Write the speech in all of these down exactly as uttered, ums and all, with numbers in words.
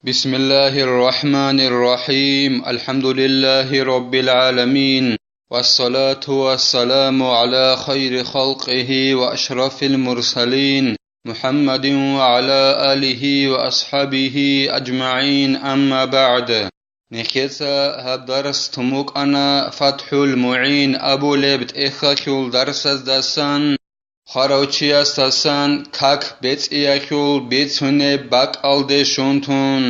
بسم الله الرحمن الرحيم. الحمد لله رب العالمين. والصلاة والسلام على خير خلقه وأشرف المرسلين محمد وعلى آله وأصحابه أجمعين. أما بعد. Нехеца гьаб дарс тун букӀана ФатхӀул МугӀин абулеб тӀехьалъул дарсаздасан, хварав чиясдасан как бецӀиялъул бицунеб бакӀалде щун тун.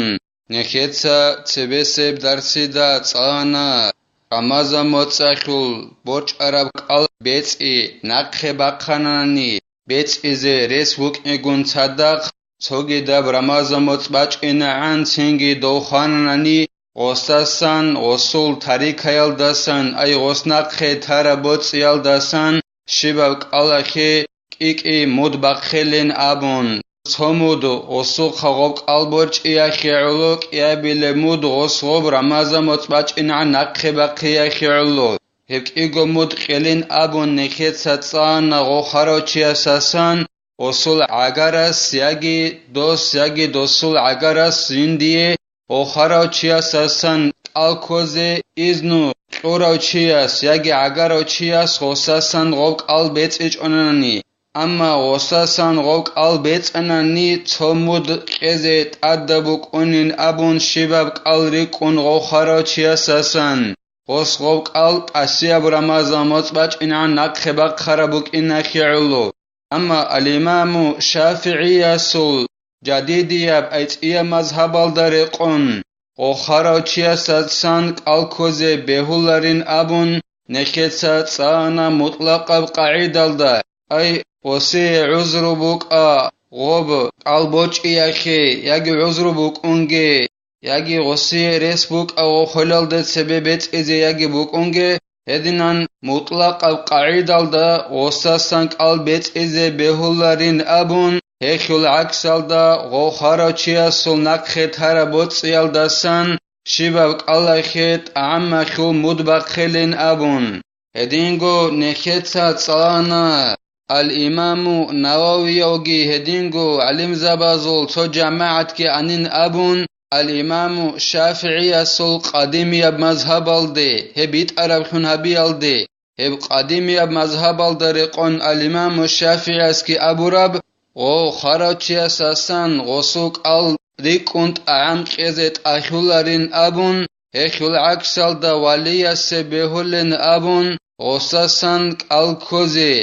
Нехеца цебесеб дарсида цӀана, Рамазан моцӀалъул борчӀараб кӀал бецӀи нахъе бахъанани, бецӀизе рес вукӀигун цадахъ, цогидаб Рамазан моцӀ бачӀинегӀан цинги дов хванани, гъосасан, гъосул тарикаялдасан, ай гъос нахъе тараб боцӀиялдасан щибаб кӀалахъе кӀикӀи муд бахъилин абун, цо муд гъосухъа гъоб кӀал борчӀияхъе гӀоло, кӀиабилеб муд гъос гъоб Рамазан моцӀ бачӀинегӀан нахъе бахъияхъе гӀоло. Гьеб кӀиго муд кьелин абун нехеца цӀана гъо хварав чиясасан, гъосул гӀагарас яги дос, яги досул гӀагарас жиндие, гъо хварав чиясасан кӀал ккозе изну кьурав чияс яги гӀагарав чияс гъосасан гъоб кӀал бецӀичӀонани, амма гъосасан гъоб кӀал бецӀанани цо муд кьезе тӀадаб букӀунин абун щибаб кӀал рикӀкӀун гъо хварав чиясасан, гъос гъоб кӀал тӀасияб Рамазан моцӀ бачӀинегӀан нахъе бахъараб букӀинахъе гӀоло. Амма ал-Имаму ШафигӀиясул жадидияб, ай цӀияб мазгьабалда рекъон, гъо хварав чиясасан кӀал ккозе бегьуларин абун, нехеца цӀана мутӀлакъаб къагӀидалда, ай, гъосие гӀузру букӀа, гъоб кӀал борчӀияхъе яги гӀузру букӀунге, яги гъосие рес букӀа гъо хвелалде цебе бецӀизе яги букӀунге, гьединан мутӀлакъаб къагӀидалда гъосасан кӀал бецӀизе бегьуларин абун, гьелъул гӀаксалда гъо хварав чиясул нахъе тараб боцӀиялдасан щибаб кӀалахъе тӀагӀамалъул муд бахъилин абун. Гьединго нехеца цӀана, ал-Имаму Нававиявги гьединго гӀалимзабазул цо жамагӀатги анин абун, ал-Имаму ШафигӀиясул къадимияб мазгьабалде, гьеб битӀараблъун гьабиялде, гьеб къадимияб мазгьабалда рекъон ал-Имаму ШафигӀиясги абураб, гъо хварав чиясасан гъосул кӀал рикӀкӀун тӀагӀам кьезе тӀалъуларин абун, гьелъул гӀаксалда валиясе бегьулин абун, гъосасан кӀал ккозе,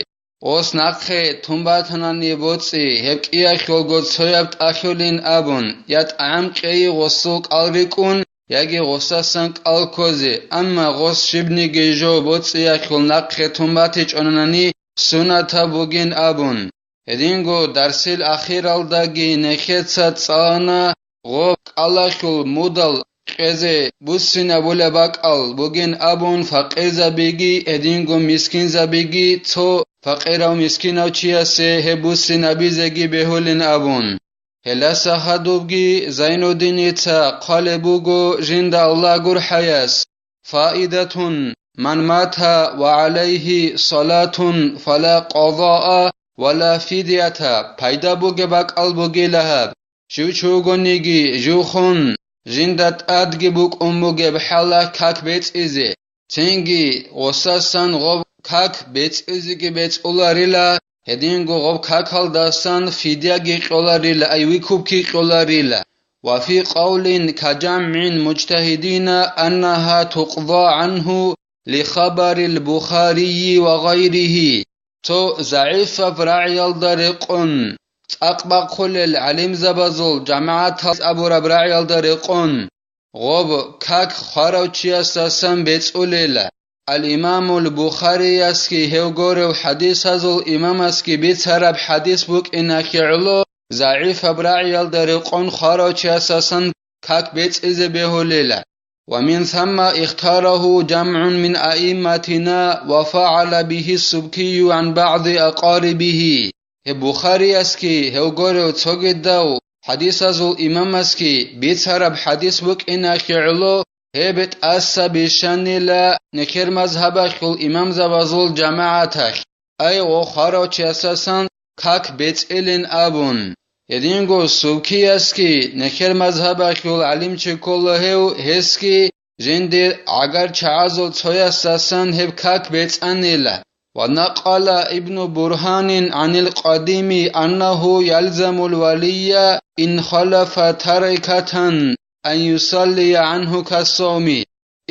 гъос нахъе тун батанани боцӀи, гьеб кӀиялъулго цояб тӀалъулин абун, я тӀагӀам кьейи гъосул кӀал рикӀкӀун, яги гъосасан кӀал ккозе, амма гъос щибниги жо боцӀиялъул нахъе тун батичӀонани сунатаб бугин абун. Гьединго дарсил ахиралдаги нехеца цӀана гъоб кӀалалъул мудал кьезе буссинабулеб бакӀал бугин абун, факъирзабиги гьединго мискинзабиги цо факъирав-мискинав чиясе гьеб буссинабизеги бегьулин абун. Гьелдаса хадубги Зайнуддиница хъвалеб буго жинда Аллагь гурхӀаяс: «Фаидатун, ман мата ва гӀалайгьи салатун, фала къазаа ва ла фидията», пайда бугеб бакӀал бугила гьаб. Жив чи вугониги, живхун, жинда тӀадги букӀун бугеб хӀалалъ как бецӀизе, цинги гъосасан гъоб как бецӀизеги бецӀуларила, гьединго гъоб какалдасан фидияги кьоларила, ай выкупги кьоларила. Ва фи къавлин ка жамгӀин мужтагьидина аннагьа тукъза гӀангьу ли хабарил Бухарийи ва гъайригьи. Цо загӀипаб рагӀиялда рекъон, цӀакъ бахъулел гӀалимзабазул жамагӀатал абураб рагӀиялда рекъон, гъоб как хварав чиясасан бецӀулела. Ал-Имамул Бухариясги гьев горев хӀадисазул имамасги бицараб хӀадис букӀиналъе гӀоло, загӀипаб рагӀиялда рекъон хварав чиясасан как бецӀизе бегьулела. Ва мин самма ихтарагьу жамгӀун мин аимматина ва фагӀала бигьи Субкию гӀан багӀди акъарибигьи. Гьеб Бухариясги гьев горев цогидав хӀадисазул имамасги бицараб хӀадис букӀиналъе гӀоло, гьеб тӀаса бищанила нехер мазгьабалъул имамзабазул жамагӀаталъ, ай гъо хварав чиясасан как бецӀилин абун. Гьединго Субкиясги, нехер мазгьабалъул гӀалимчи ккола гьев, гьесги жиндир гӀагар чагӀазул цоясдасан гьеб как бецӀанила. Ва накъала Ибну Бургьанин гӀанил Къадими аннагьу ялзамул валия ин халафа тарикатан ан юсаллия гӀанху кассавми.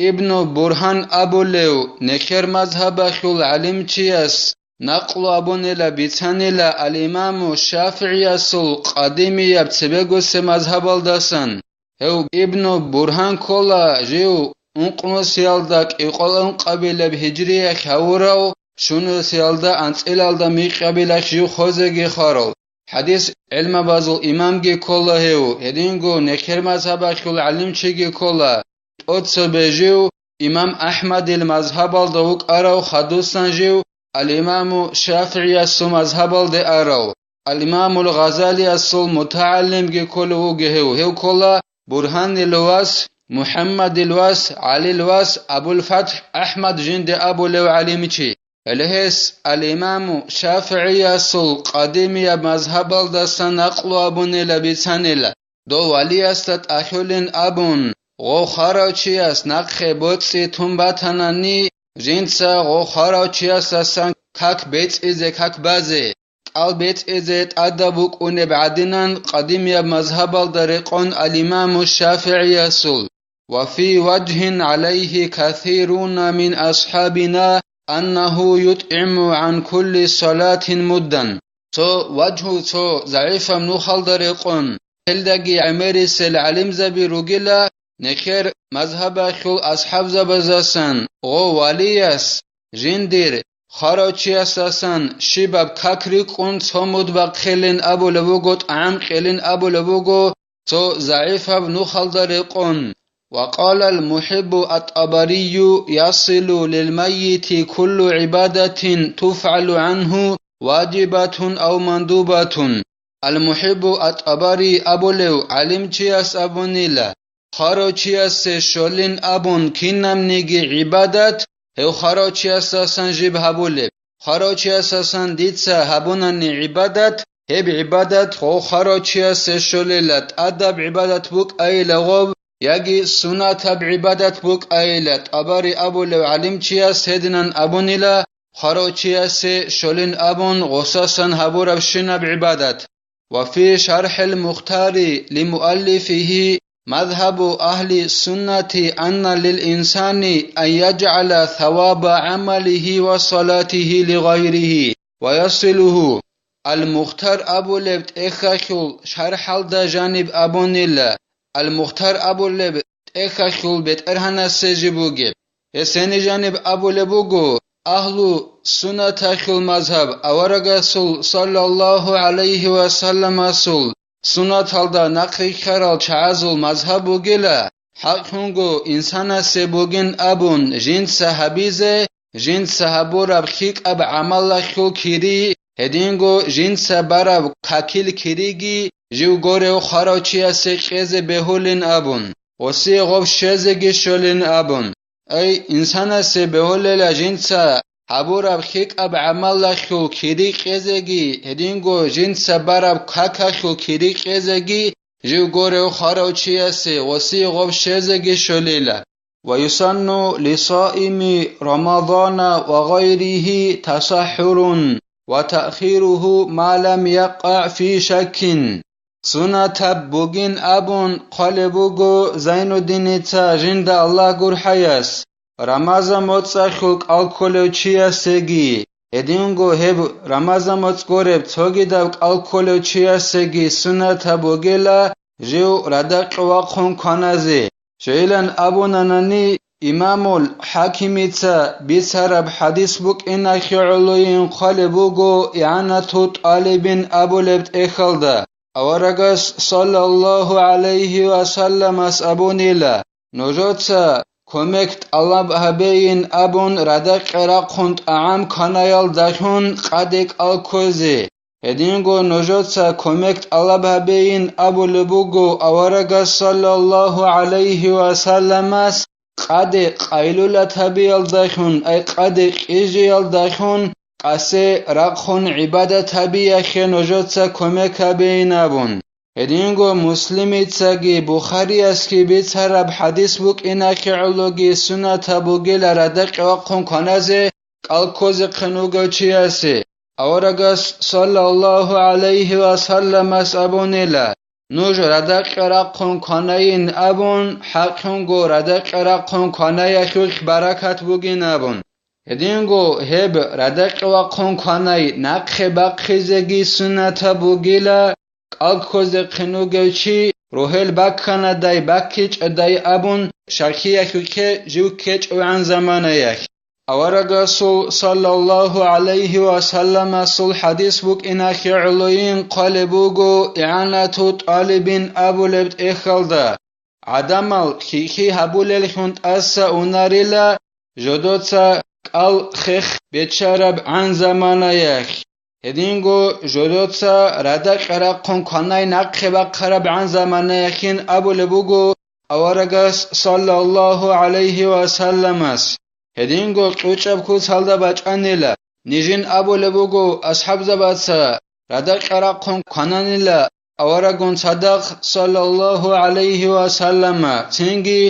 Ибну Бургьан абулев, нехер мазгьабалъул гӀалимчияс накълу абунила бицанила ал-Имаму ШафигӀиясул Къадимияб цебегосе мазгьабалдасан. Гьев Ибну Бургьан ккола жив ункънусиялда кӀикъоялда ункъабилеб гьижриялъ гьавурав, щунусиялда анцӀилалда микьабилалъ жив хозеги хварав. ХӀадис гӀелмабазул имамги ккола гьев, гьединго нехер мазгьабалъул гӀалимчиги ккола, тӀоцебе жив имам АхӀмадил мазгьабалда вукӀарав, хадусан жив ал-Имаму ШафигӀиясул мазгьабалде арав, ал-Имамул Гъазалиясул мутагӀалимги кколев вуго гьев. Гьев ккола Бургьанил вас, МухӀаммадил вас, ГӀалил вас, Абул-ФатхӀ АхӀмад жинде абулев гӀалимчи. Гьеле гьес ал-Имаму ШафигӀиясул къадимияб мазгьабалдаса накълу абунила бицанила, дов валиясда тӀалъулин абун, гъов хварав чияс нахъе боцӀи тун батанани, жинца гъов хварав чиясдасан как бецӀизе, как базе, кӀал бецӀизе тӀадаб букӀунеб гӀадинан къадимияб мазгьабалда рекъон ал-Имаму ШафигӀиясул. وفي وجه عليه كثيرون من أصحابنا أنه يطعم عن كل صلاة مدا. Цо ваджгьу, цо загӀипаб нухалда рекъон, гьелдаги гӀемерисел гӀалимзаби ругила, нехер мазгьабалъул асхӀабзабаздасан гъов валияс жиндир хварав чиясдасан щибаб как рикӀкӀун цо муд бахъилин абулеб буго, тӀагӀам кьелин абулеб буго, цо загӀипаб нухалда рекъон. وقال المحب الطبري: يصل للميت كل عبادة تفعل عنه واجبة أو مندوبة. Ал-МухӀиббу ат-ТӀабарий абулев гӀалимчияс абунила, хварав чиясе щолин абун кинабниги гӀибадат, гьев хварав чиясдасан жиб гьабулеб. Хварав чиясдасан дица гьабунани гӀибадат, гьеб гӀибадат гъов хварав чиясе щолила, тӀадаб гӀибадат букӀайила гъоб, яги сунатаб гӀибадат букӀайила. ТӀабарий абулев гӀалимчияс гьединан абунила, хварав чиясе щолин абун гъосасан гьабурабщинаб гӀибадат. وفي شرح المختار لمؤلفه: مذهب أهل السنة أن للإنسان أن يجعل ثواب عمله وصلاته لغيره ويصله. Ал-Мухтар абулеб тӀехьалъул шархӀалда жаниб абунила, Ал-Мухтар абулеб тӀехьалъул бетӀергьанасе жиб бугеб. Гьес гьениб жаниб абулеб буго, агьлу суннаталъул мазгьаб, аварагасул саллаллагьу гӀалайгьи ва салламасул суннаталда нахъе ккарал чагӀазул мазгьаб бугила, хӀакълъунго инсанасе бугин абун жинца гьабизе, жинца гьабураб лъикӀаб гӀамалалъул кири, гьединго жинца бараб какил кириги жив горев хварав чиясе кьезе бегьулин абун, гъосие гъоб щезеги щолин абун. Ай, инсанасе бегьулела жинца гьабураб лъикӀаб гӀамалалъул кири кьезеги, гьединго жинца бараб какалъул кири кьезеги, жив горев хварав чиясе гъосие гъоб щезеги щолила. ويسن لصائم رمضان وغيره تسحر وتأخيره ما لم يقع في شك. Сунатаб бугин абун хъвалеб буго Зайнуддиница, жинда Аллагь гурхӀаяс, Рамазан моцӀалъул кӀал кколев чиясеги, гьединго гьеб Рамазан моцӀ гуреб цогидаб кӀал кколев чиясеги сунатаб бугила жив радакье вахъун кваназе. Щайилан абунанани, имамул ХӀакимица бицараб хӀадис букӀиналъе гӀолойин хъвалеб буго ИгӀанату ТӀалибин абулеб тӀехьалда. Аварагас саллаллагьу гӀалайгьи ва салламас абунила, нужеца кумек тӀалаб гьабейин абун радакье рахъун тӀагӀам кванаялдалъун къаде кӀал кквезе. Гьединго нужеца кумек тӀалаб гьабейин абулеб буго аварагас саллаллагьу гӀалайгьи ва салламас, къаде къайлулат гьабиялдалъун, ай къаде кьижиялдалъун къасе рахъун гӀибадат гьабиялъе нужеца кумек гьабейин абун. Гьединго Муслимицаги Бухариясги бицараб хӀадис букӀиналъе гӀологи суннатаб бугила радакье вахъун кваназе кӀал ккозехъин вугев чиясе. Аварагас, саллаллагьу гӀалайгьи ва салламас, абунила: «Нуж радакье рахъун кванайин», — абун, хӀакълъунго радакье рахъун кванаялъулъ баракат бугин абун. Гьединго гьеб радакье вахъун кванай нахъе бахъизеги суннатаб бугила, кӀал ккозехъин вугев чи рогьел бакканадай, баккичӀодай абун, шархиялъухъе жив ккечӀогӀан заманаялъ. Аварагасул, саллаллагьу гӀалайгьи ва салламасул, хӀадис букӀиналъе гӀолойин хъвалеб буго ИгӀанату ТӀалибин абулеб тӀехьалда: «ГӀадамал хихи гьабулеллъун тӀаса унарила жодоца кӀал хех бечараб гӀан заманаялъ». Гьединго жодоца радакье рахъун кванай нахъе бахъараб гӀан заманаялъин абулеб буго аварагас, саллаллагьу гӀалайгьи ва салламас. Гьединго кьучӀаб куцалда бачӀанила, нижин абулеб буго асхӀабзабаца радакье рахъун квананила аварагун цадахъ, саллаллагьу гӀалайгьи ва саллама, цинги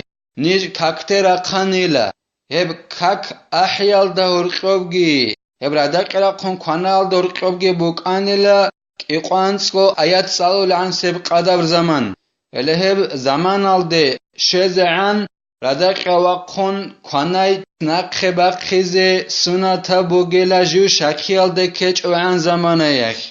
ниж какде рахъанила. Гьеб как ахӀиялда гьоркьобги, гьеб радакье рахъун кванаялда гьоркьобги букӀанила кӀикъоанцӀго аят цӀалулегӀансеб къадар заман. Гьеле гьеб заманалде щвезегӀан радакье вахъун кванай нахъе бахъизе суннатаб бугила жив шакиялде ккечӀогӀан заманаялъ.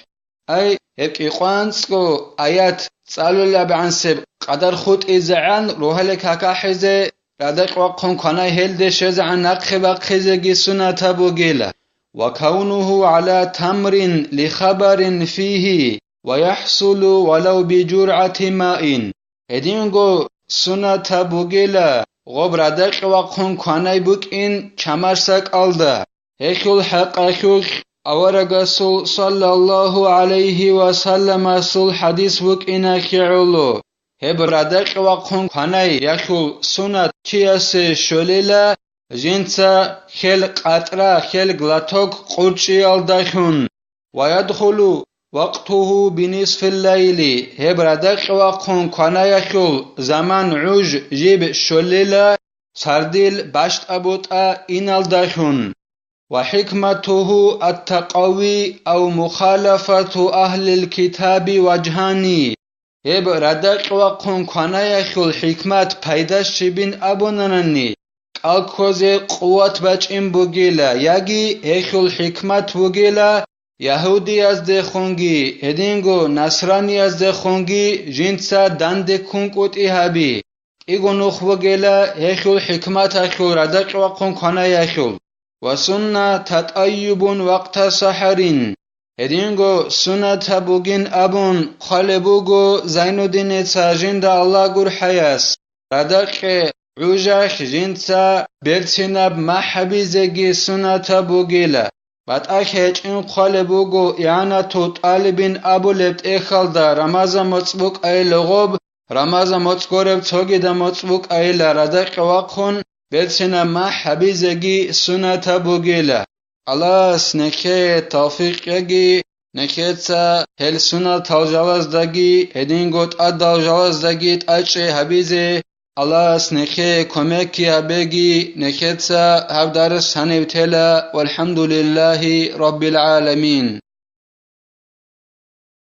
Ай, гьеб кӀикъоанцӀго аят цӀалулебгӀансеб къадар хутӀизегӀан рогьалил какахӀизе радакье вахъун кванай гьелде щвезегӀан нахъе бахъизеги суннатаб бугила. «Ва кавнугьу гӀала тамрин лихабарин фигьи ва яхӀсулу валав би жургӀати маин». Гьединго суннатаб бугила гъоб радакье вахъун кванай букӀин чамасдакалда. Гьелъул хӀакъалъулъ аварагасул, саллаллагьу гӀалайгьи ва салламасул, хӀадис букӀиналъе гӀоло, гьеб радакье вахъун кванаялъул суннат чиясе щолила жинца хел къатӀра, хел глоток къурчӀиялдалъун. «Ва ядхулу вакътугьу бинисфил лайли», гьеб радакье вахъун кванаялъул заман гӀуж жиб щолила сардил бащтӀа-бутӀа иналдалъун. «Ва хӀикматугьу ат-такъави ав мухалафату агьлил китаби важгьани». Гьеб радакье вахъун кванаялъул хӀикмат пайда щибин абунанани, кӀал ккозе къуват бачӀин бугила, яги гьелъул хӀикмат бугила ягьудияздехунги гьединго насраниязехунги жинца данде ккункӀутӀи гьаби. КӀиго нух бугела гьелъул хӀикматалъул радакье вахъун кванаялъул. «Ва сунна татӀайюбун вакъта сахарин». Гьединго суннатаб бугин абун хъвалеб буго Зайнуддиница, жинда Аллагь гурхӀаяс, радакье гӀужалъ жинца берцинаб махӀ гьабизеги суннатаб бугила. БатӀа гьечӀин хъвалеб буго ИгӀанату ТӀалибин абулеб тӀехьалда Рамазан моцӀ букӀайила гъоб, Рамазан моцӀ гореб цогидаб моцӀ букӀайила радакье вахъун, берцинаб махӀ гьабизеги суннатаб бугила. Аллагьас нехее тавфикъ кьеги, нехеца гьел суннатал жалаздаги, гьединго тӀадал жалаздаги тӀачӀи гьабизе, Аллагьас нехее кумекги гьабеги, нехеца гьаб дарс гьанив тела. ВалхӀамдулиллагьи раббил гӀаламин.